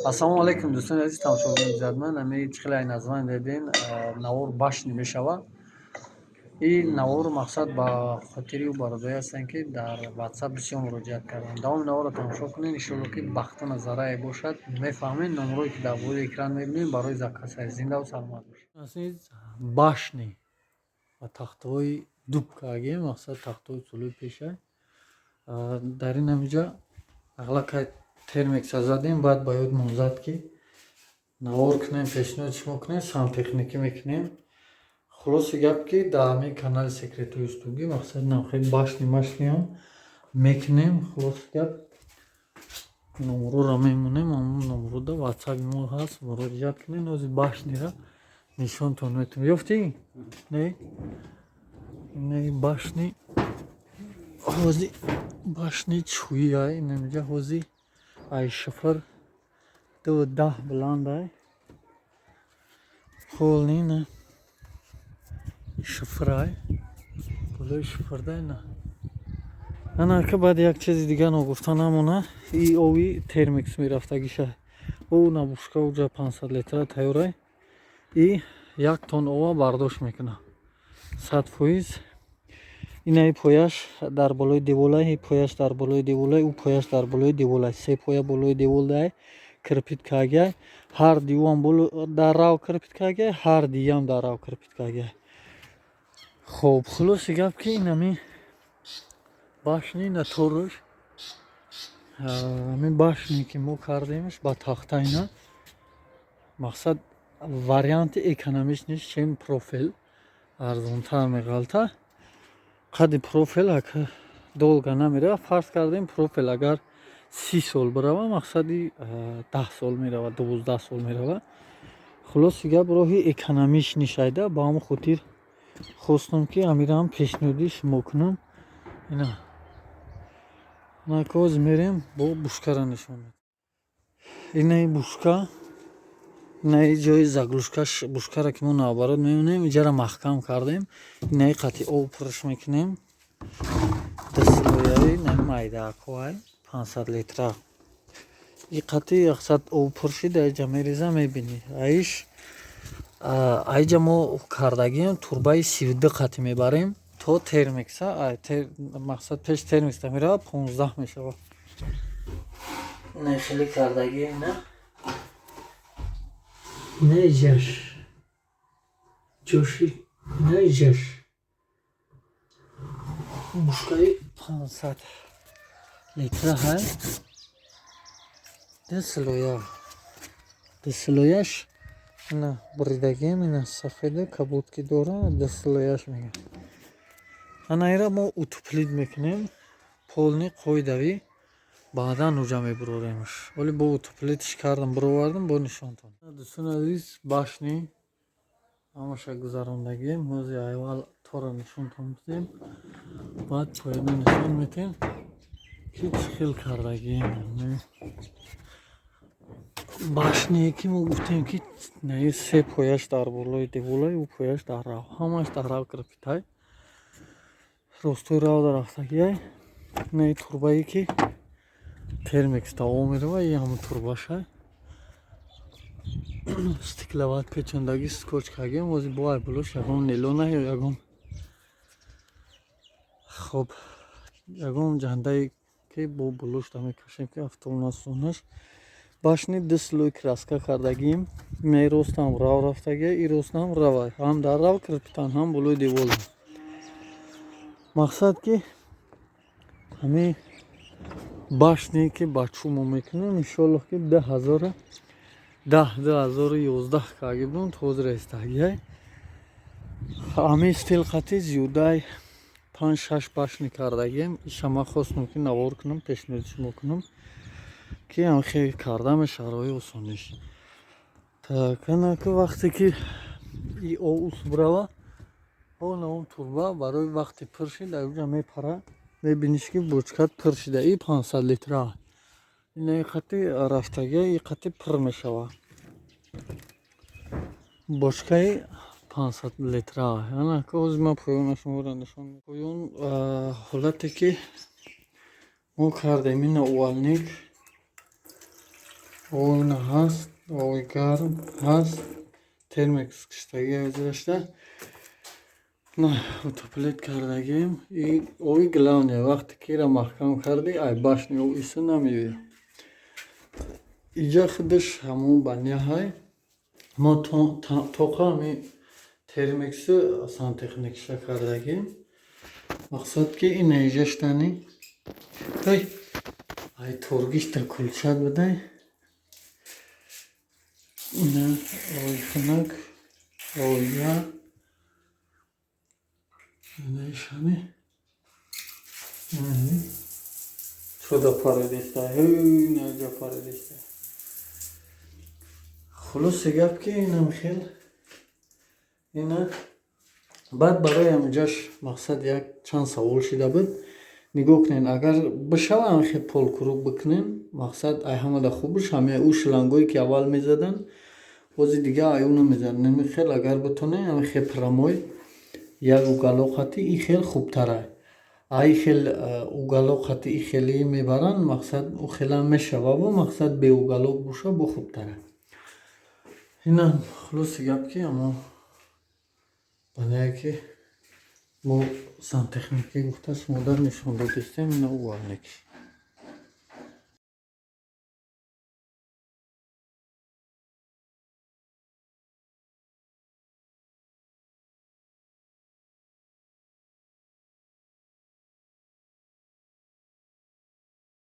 Ассалому алайкум, дӯстони азиз, тамошобинони иззатманд. Ами чӣ хеле ай название дидем, навор башни мешавад. Ин навор мақсад ба хотири ӯ бародаре ҳастанд, ки дар Ватсап бисёр муроҷиат карданд. Давоми наворро тамошо кунед, иншоалло, ки бахтона зарае бошад, мефаҳмед. Номерое ки дар болои экран мебинед, барои заказ. Зиндаву саломат бошед. Башни ва тахтаҳои дуб кардагем, мақсад тахтаҳои тӯлои пеша. Дар ин ҳамиҷа аллакай термекса задем, баъд ба ёдмон зад, ки навор кунем, пешниҳоди шумо кунем, сантехникӣ мекунем. Хулоси гап, ки дар ҳамин канали Секретҳои устугӣ, мақсад, навхел башни машниам мекунем. Хулоси гап, номерора мемонем, ҳамон номерода Ватсаби мо ҳаст, муроҷиат кунед. Ҳозир башнира нишонтон метавон. Ёфтӣ? Не, не, башни ҳози башни чӯи ай инамиҷа. Ҳози ай шифр 2,10 баланд ай, полный на шифрай, болои шифрда ина. Анака баъд як чизи дига ногуфта намона: и ови термекс мерафтагиша, ӯ набушка уҷа 500 литра тайёрай, и 1 тонна ова бардошт мекунад 100%. Инаи пояш дар болои деволай, пояш дар болои деволай, ӯ пояш дар болои деволай, се поя болои деволдай крепить кардагиай. Ҳар диюам дар рав крепить кардагиай, ҳар диям дар рав крепить кардагиай. Хоб, хулоси гап, ки инами башни ина торуш, ҳамин башне ки мо кардемш ба тахта, ина мақсад варианти экономичный, чем профил, арзонтар меғалта. Қадди профил ака долго намерава. Фарз кардем, профил агар 30 сол бирава, мақсади 10 сол мерава, 12 сол мерава. Хулоси гап, роҳи экономичный шайда. Ба ҳамон хотир хостам, ки амираам пешниҳоди шумо кунам. Ина накоз мерем, бо бушкара нишон медиҳам. Инаи бушка, инаи ҷои заглушкаш, бушкара ки мо наоборот мемонем, иҷара маҳкам кардем. Инаи қатъи об пурш мекунем, дастилояи наи майдаакҳоай, 500 литра. И қатъи яқсад об пур шид, аиҷа мереза, мебинӣ. Аиш аиҷа мо кардагием, турбаи 32 қатъи мебарем то термекса. Мақсад, пеш термекса мерава, 15 мешавад. Инаи хеле кардагием, на инаи ҷаш ҷоши, инаи ҷаш бушкаи 500 литра ҳай, дасилоя, дасилояш ина буридагием, ина сафеда кабуд ки дора, дасилояш мегӯям. Анаира мо утеплить мекунем полный, қоидавӣ, баъдан уҷа мебуроремаш. Вале бо утеплить ш кардам, буровардам, бо нишонтон. Дӯстони азиз, башни ҳамаша гузарондагием. Ҳозир аввал тора нишонтон бидем, баъд поёна нишон метем, ки чӣ хел кардагием. Башние ки мо гуфтем, ки наи се пояш дар болои деволай, ӯ пояш дар рав, ҳамаш дар рав крепить ай, ростои рав дарафтагиай. Наи турбае ки термекс давом мерава, и ҳамон турбашай, стекловат печондагӣ, скотч кардем. Ҳозир бо ай болош ягон нейлона ё ягон, хоб, ягон ҷандае ки бо болошда мекашем, ки автомасонаш. Башни ду слой краска кардагием. Инаи ростам рав рафтагия, и ростам равай, ҳам дар рав крепить ан, ҳам болои девол. Мақсад, ки ҳамин башне ки ба чӯб мо мекунем, иншоаллоҳ, ки 2010, 2011 карда будем, то ҳозир истагиай. Ҳамин стил қати зиёдай панҷ, шаш башни кардагием. Иша ман хостам, ки навор кунам, пешниҳоди шумо кунам, ки ҳам хел карда мешавад, роҳи осониш. Так, анака вақте ки и об бирава, он турба барои вақти пур шид, дар уҷа мепара, мебиниш, ки бочкат пур шида. И 500 литра инаи қати рафтагия, и қати пур мешавад бочкаи 500 литра. Анака ҳозир ман поёна шуморо нишон. Поён ҳолате ки мо кардем, ина угольник. Ина ҳаст, оби гарм ҳаст, термекс киштагӣ зирашта. На, утеплить кардагим. И оби главное, вақте ки ира маҳкам кардӣ, ай башни об иса намеояд. Иҷа худаш ҳамон баняҳай. Мо тоқа ҳами термексу сантехникша кардагим. Мақсад, ки ина иҷаштани ай ай торгишта кулчат будай. Ина оби хунук, оби гарм. Инаишани. Чӯда паридиста. Инаҷа паридиста. Хулоси гап, ки инам хел ина. Баъд барои ҳаминҷаш, мақсад, як чанд савол шида буд. Нигоҳ кунед, агар бишава, ҳамин полукруг бикунем, мақсад, ай ҳамада хубш ҳамин ӯ шлангое, ки аввал мезаданд, бози дига ай ӯ намезананд. Ҳамин хел агар битонем, ҳамин хел прямой як уголок қати, ин хел хубтара. Ай хел уголок қати ин хеле мебаранд, мақсад, ӯ хелам мешававу, мақсад, бе уголок боша, бо хубтара. Ина, хулоси гап, ки ҳамо баняе, ки мо сантехникӣ гуфта шумода нишон додистем, ина угольникш.